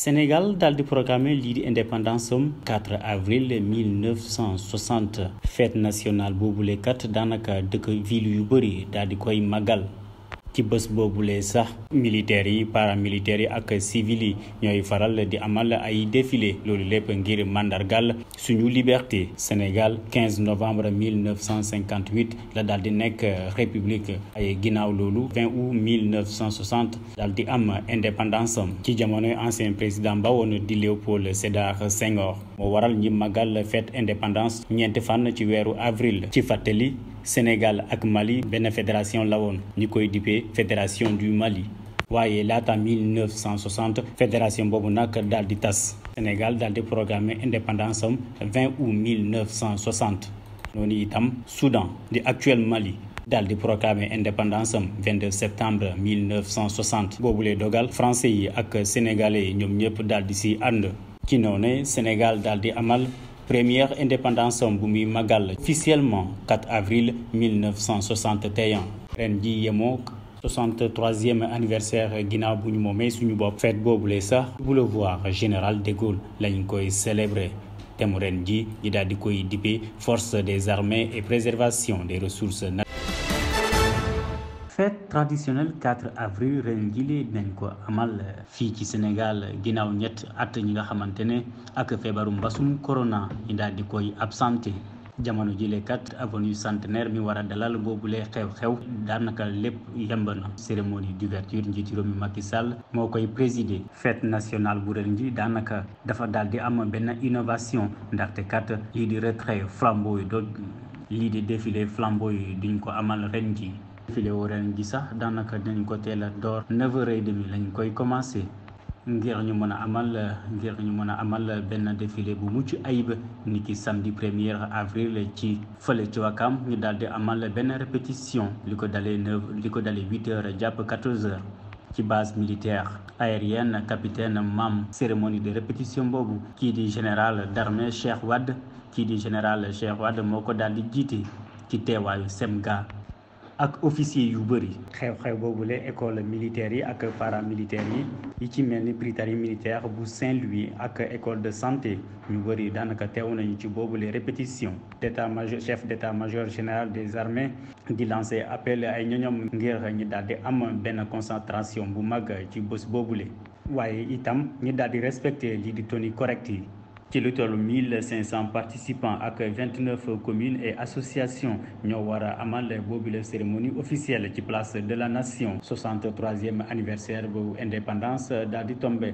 Sénégal daal di programmer lii di indépendance am 4 avril 1960 fête nationale boobule kat daanaka dëkk ville yu bëri daal di koy màggal ci bés boobule sax militaires yi paramilitaires yi ak civils yi ñooy faral di amal ay défilé loolu lépp ngir mandargal suñu liberté. Sénégal 15 novembre 1958 la daal di nekk république ay ginnaaw loolu 20 août 1960 daal di am indépendance am ci jamonoy ancien président ba woon di Léopold Sédar Senghor moo waral ñi màggal fête indépendance ñeenti fan ci weeru avril. ci fàttali Sénégal ak Mali benn fédération la woon ñi koy dippee fédération du Mali waaye laata 1960 fédération boobu nag daal di tas. Sénégal daal di programmer indépendance am 20 août 1960 noonu itam Soudan di actuel Mali daal di proclamer indépendance am 22 septembre 1960 boobule dogal français yi ak sénégalais yi ñoom ñëpp daal di si ànd. ci noonu Sénégal daal di amal première indépendance bu muy magal officiellement 4 avril 1961 ren ji yemoo 63e anniversaire ginnaaw bu ñu moomee suñu bopp. fête boobule sax boulevard général de Gaulle lañ koy célébrer thème ren ji ñi daal di koy dippee force des armées et préservation des ressources naturelles. fête traditionnelle 4 avril ren jii dinañ ko amal fii ci Sénégal ginnaaw ñett at ñi nga xamante ne ak feebaru mbasum corona ñi daal di koy absenté jamono jile kat avenue centenaire mi war a dalal boobule xew-xew daanaka lépp yemb na. cérémonie d'ouverture njiitu réew mi Macky Sall moo koy présider. fête nationale bu ren ji daanaka dafa daal di am benn innovation ndaxte kat lii di retrait flambeau yi doon lii di défilé flambeau yi duñ ko amal ren ji. défilé wu ren gi sax daanaka dinañ ko teel a door 9h30 lañ koy commencé ngir ñu mën a amal benn défilé bu mucc ayib ni ki samedi 1er avril ci fële ci Wakam ñu daal di amal benn répétition li ko dalee 8h jàpp 14h ci base militaire aérienne capitaine Mam. cérémonie de répétition boobu kii di général d'armée Cheikh Wade moo ko daal di jiite ci teewaayu Semga ak officier yu bëri. xew-xew boobule école militaire yi ak paramilitaires yi ci mel ni Prytanée militaire bu Saint-Louis ak école de santé ñu bëri daanaka teew nañu ci boobule répétition. chef d'état-major général des armées di lancer appel ay ñoñom ngir ñi daal di am benn concentration bu mag ci bés boobule waaye itam ñi daal di respecter lii di tenue correcte yi. ci lu toll 1500 participants ak 29 communes et associations ñoo war a amal boobule cérémonie officielle ci place de la nation. 63e anniversaire bu indépendance daal di tombé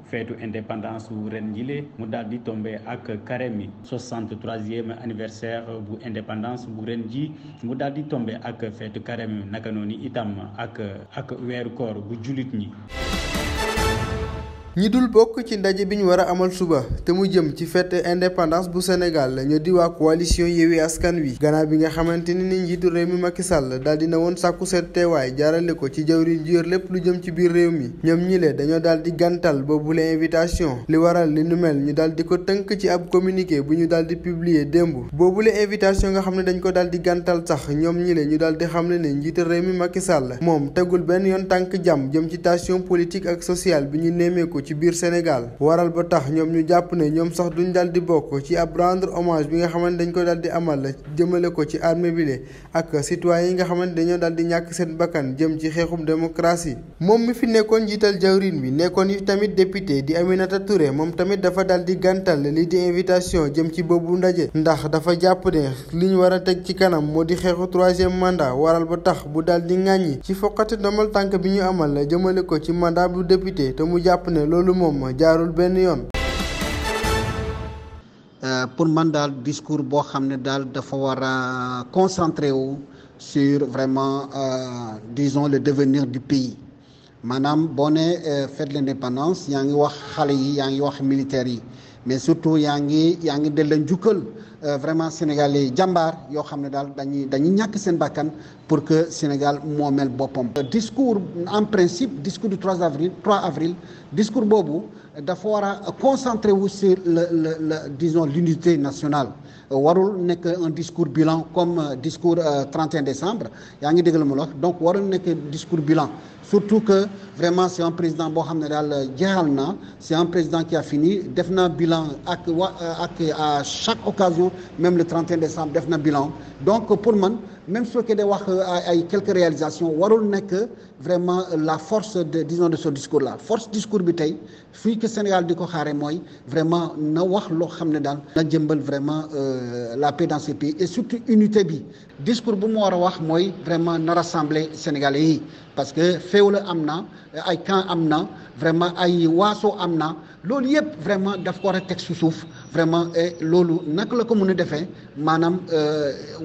feetu indépendance bu ren jile mu daal di tombé ak carême. 63e anniversaire bu indépendance bu ren ji mu daal di tombé ak feetu carême naka noonu itam ak weeru koor bu jullit ñi. ñi dul bokk ci ndaje bi ñu war a amal suba te mu jëm ci fête indépendance bu Sénégal ñoo di waa coalition Yewwi Askan Wi gannaaw bi nga xamante ni njiitu réew mi Macky Sall daal dina woon sàkku seen teewaay jaarale ko ci jawriñ ji yor lépp lu jëm ci biir réew mi ñoom ñi dañoo daal di gàntal boobule invitation li waral li nu mel ñu daal di ko tënk ci ab communiqué bu ñu daal di publier démb boobule invitation nga xam ne dañ ko daal di gàntal sax ñoom ñi ñu daal di xam ne njiitu réew mi Macky Sall moom tegul benn yoon tànk jàmm jëm ci tension politique ak sociale bi ñu nemmeeku ci biir Sénégal waral ba tax ñoom ñu jàpp ne ñoom sax duñ daal di bokk ci ab rendre hommage bi nga xamante dañ ko daal di amal jëmale ko ci armée bi ak citoyens yi nga xamante dañoo daal di ñàkk seen bakkan jëm ci xeexum démocratie. moom mi fi nekkoon njiital jawriñ bi nekkoon yi tamit député di Aminata Touré moom tamit dafa daal di gàntal lii di invitation jëm ci boobu ndaje ndax dafa jàpp ne li ñu war a teg ci kanam moo di xeexu 3e mandat waral ba tax bu daal di ŋàññi ci foqati ndomal tànk bi ñu amal jëmale ko ci mandat bu député te mu jàpp ne loolu moom jaarul benn yoon. pour man daal discours boo xam ne daal dafa war a concentré wu sur vraiment disons le devenir du pays maanaam boo ne fête de l'indépendance yaa ngi wax xale yi yaa ngi wax militaires yi mais surtout yaa ngi delloo njukkal vraiment sénégalais jàmbaar yoo xam ne daal dañuy ñàkk seen bakkan pour que Sénégal moomeel boppam. discours en principe discours du 3 avril discours boobu dafa war a concentré wu sur disons l'unité nationale. warul nekk un discours bilan comme discours 31 décembre yaa ngi dégg la mu wax donc warul nekk discours bilan surtout que vraiment c'est un président boo xam ne daal jeexal na c'est un président qui a fini def na bilan ak à chaque occasion même le 31 décembre def na bilan donc pour man même su fekkee day wax ay quelques réalisations warul nekk vraiment la force de ce discours là force discours bi tey fii que Sénégal di ko xaare mooy vraiment na wax loo xam ne daal na jëmbal vraiment la paix dans ce pays et surtout unité bi discours bu mu war a wax mooy vraiment na rassembler Sénégalais yi parce que féewla am na ay camp am na vraiment ay waaso am na loolu yëpp vraiment daf ko war a teg su suuf vraiment et loolu naka la ko mën a defee maanaam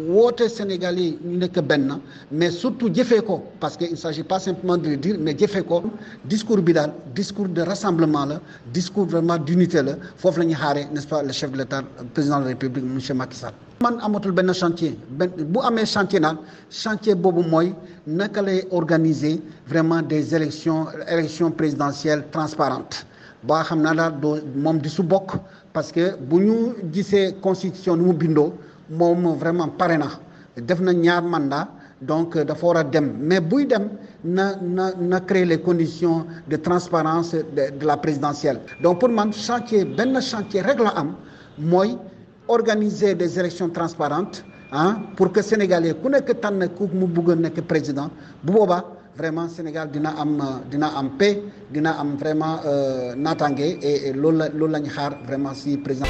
woote Sénégal yi ñu nekk benn mais surtout jëfee ko parce que il s'agit pas simplement de le dire mais jëfee ko discours bi daal discours de rassemblement la discours vraiment d'unité la foofu la ñuy xaaree n'est-ce pas le chef de l'État président de la République monsieur Macky Sall. man amatul benn chantier bu amee chantier naan chantier boobu mooy naka lay organiser vraiment des élections présidentielles transparentes ba xam naa daal doo moom di su bokk parce que bu ñu gisee constitution ni mu bindoo moom vraiment pare na def na 2 mandats donc dafa war a dem mais buy dem na créer les conditions de transparence de la présidentielle donc pour man benn chantier rek la am mooy organiser des élections transparentes pour que Sénégalais ku nekk tànn ku mu bëgg a nekk président bu boobaa vraiment Sénégal dina am paix dina am vraiment naataange et loolu la ñu xaar vraiment si président.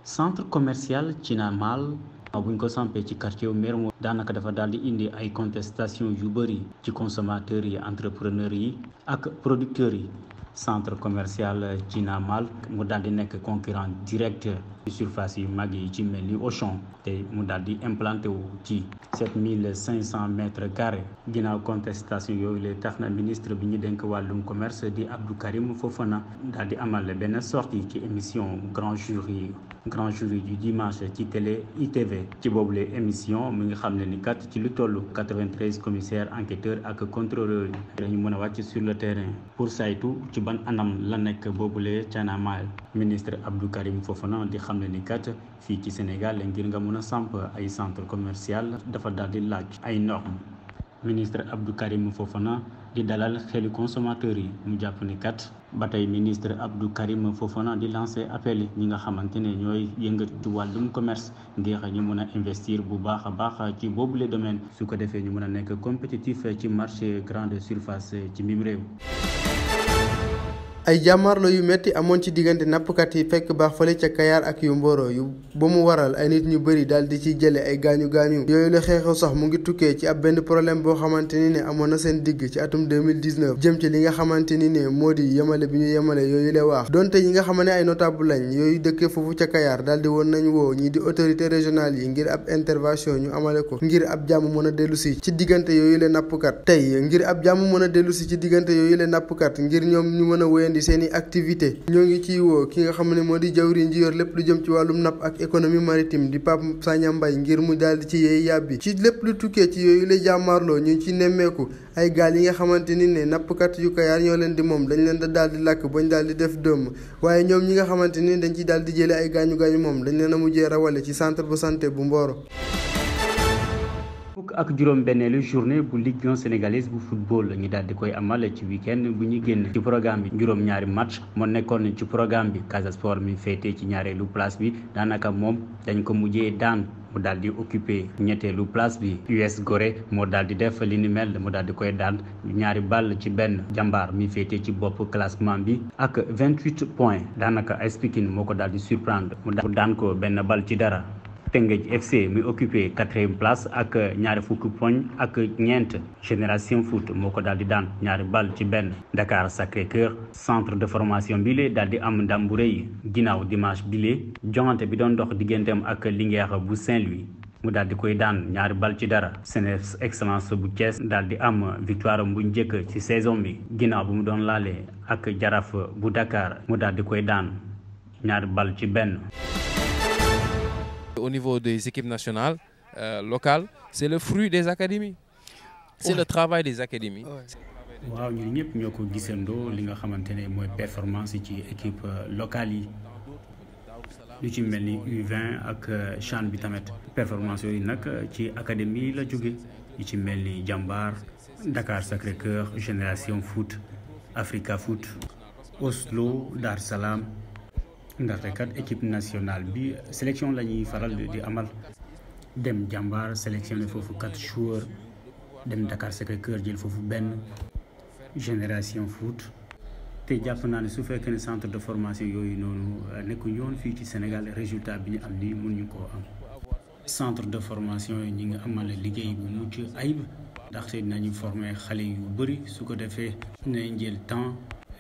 centre commercial Cina Mal bu ñu ko sampee ci quartier Mermoz daanaka dafa daal di indi ay contestation yu bëri ci consommateurs yi entrepreneurs yi ak producteurs yi. centre commercial Cina Mal mu daal di nekk concurrent direct ci surface yu mag yi ci mel ni Auchan te mu daal di implanté wu ci 7500 mètres carrés ginnaaw contestation yooyu la tax na ministre bi ñu dénk wàllum commerce di Abdou Karim Fofana daal di amal benn sortie ci émission grand jury du dimanche ci télé ITV ci boobule émission mu ngi xam ne ni kat ci lu toll 93 commissaires enquêteurs ak contrôleurs yi dañu mën a wàcc sur le terrain pour saytu ci ban anam la nekk boobule Cina Mal ministre Abdou Karim Fofana di xam ne ni kat fii ci Sénégal ngir nga mën a samp ay centre commercial dafa daal di laaj ay normes ministre Abdou Karim Fofana di dalal xelu consommateurs yi mu jàpp ni kat ba tey ministre Abdou Karim Fofana di lancer appel ñi nga xamante ne ñooy yëngatu ci wàllum commerce ngir ñu mën a investir bu baax a baax ci boobule domaine su ko defee ñu mën a nekk compétitif ci marché grande surface ci mim réew. ay jàmmarloo yu metti amoon ci diggante nappkat yi fekk baax fële ca Kayar ak yu Mboro yu ba mu waral ay nit ñu bëri daal di ci jële ay gaañu yooyu la xeexew sax mu ngi tukkee ci ab benn problème boo xamante ni ne amoon na seen digg ci atum 2019 jëm ci li nga xamante ni ne moo di yemale bi ñu yemale yooyu la waax donte ñi nga xam ne ay notable lañ yooyu dëkkee foofu ca Kayar daal di woon nañ woo ñi di autorité régionale yi ngir ab intervention ñu amale ko ngir ab jàmm mën a dellu si ci diggante yooyu la nappkat tey ngir ab jàmm mën a dellu si ci diggante yooyu la nappkat ngir ñoom ñu mën a wéyandi seeni activité ñoo ngi ciy woo ki nga xam ne moo di jawriñ ji yor lépp lu jëm ci wàllum napp ak économie maritime di Pape Sagna Mbaye ngir mu daal di ci yeey yàbbi ci lépp lu tukkee ci yooyu la jàmmaarloo ñu ci nemmeeku ay gaal yi nga xamante ni ne nappkat yu Kayar ñoo leen di moom dañ leen da daal di lakk bañ daal di def dëmm waaye ñoom ñi nga xamante ni dañ ciy daal di jëlee ay gaañu moom dañ leen a mujjee rawale ci centre de santé bu Mboro. ak juróom-benneelu journée bu Ligue 1 sénégalaise bu football ñu daal di koy amal ci week-end bu ñu génn ci programme bi juróom-ñaari match moo nekkoon ci programme bi Casa Sport mi féetee ci ñaareelu place bi daanaka moom dañ ko mujjee daan mu daal di occupé ñetteelu place bi US Gorée moo daal di def li ni mel mu daal di koy daan 2-1 Jàmbaar mi féetee ci bopp classement bi ak 28 points daanaka AS Pikine moo ko daal di surprendre mu daan ko 1-0 Teungueth FC mi occupé 4e place ak 20 poñ ak ñeent Génération Foot moo ko daal di daan 2-1 Dakar Sacré-Cœur centre de formation bile daal di am ndam bu rëy ginnaaw dimanche bile joŋante bi doon dox digganteem ak Linguère bu Saint-Louis mu daal di koy daan 2-0 CNEPS Excellence bu Thiès daal di am victoire bu njëkk ci saison bi ginnaaw bu mu doon laale ak Jaraaf bu Dakar mu daal di koy daan 2-1. Au niveau des équipes nationales locales, c'est le fruit des académies. C'est le travail des académies. waaw ñun ñëpp ñoo ko gisandoo li nga xamante ne mooy performance ci équipe locale yi lu ci mel ni U20 ak CHAN bi tamit performance yooyu nag ci académie la jóge yu ci mel ni Jambar Dakar Sacré-Cœur Génération Foot Africa Foot Oslo Dar Salaam ndaxte kat équipe nationale bi sélection la ñuy faral di amal dem Jambar sélectionné foofu 4 joueurs dem Dakar Sacré-Cœur jël foofu benn Génération Foot te jàpp naa ne su fekkee ne centre de formation yooyu noonu nekkuñu woon fii ci Sénégal résultat bi ñu am nii mënuñu koo am centre de formation yi ñi nga amal liggéey bu mucc ayib ndaxte dinañu former xale yu bëri su ko defee dinañ jël temps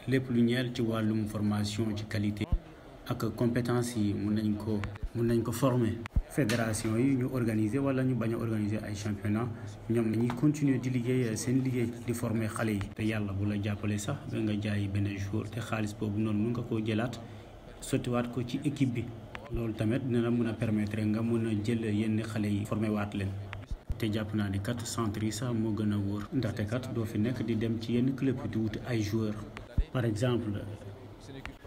lépp lu ñeel ci wàllum formation ci qualité ak compétence yi mun nañ ko former. fédération yi ñu organiser wala ñu bañ a organiser ay championnat ñoom dañuy continuer di liggéey seen liggéey di former xale yi te yàlla bu la jàppale sax ba nga jaay benn jour te xaalis boobu noonu mun nga koo jëlaat sottiwaat ko ci équipe bi loolu tamit dina la mën a permettre nga mën a jël yenn xale yi formé waat leen te jàpp naa ni kat centre yi sax moo gën a wóor ndaxte kat doo fi nekk di dem ci yenn club di wuti ay joueurs par exemple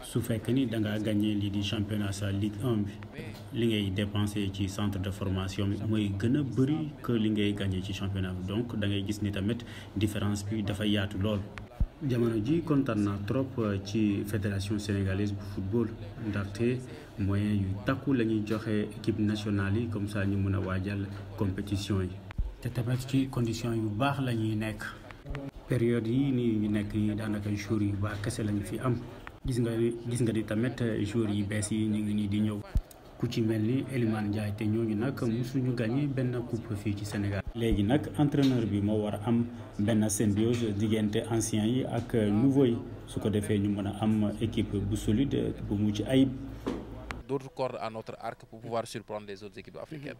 su fekkee ni da ngaa gagné lii di championnat sa Ligue 1 bi li ngay dépensé ci centre de formation bi mooy gën a bëri que li ngay gagné ci championnat bi donc da ngay gis ni tamit différence bi dafa yaatu lool. jamono ji kontaan naa trop ci fédération sénégalaise bu football ndaxte moyens yu takku la ñuy joxe équipe nationale yi comme ça ñu mën a waajal compétition yi te tamit ci conditions yu baax la ñuy nekk période yi nii ñu nekk nii daanaka jours yu baax kese la ñu fi am. gis nga di tamit joueurs yi bees yi ñu ngi nii di ñëw ku ci mel ni Elimane Ndiaye te ñooñu nag mosuñu gagné benn coupe fii ci Sénégal. léegi nag entraîneur bi moo war a am benn symbiose diggante anciens yi ak nouveau yi su ko defee ñu mën a am équipe bu solide bu mucc ayib. D'autres cordes à notre arc pour pouvoir surprendre les autres équipes africaines.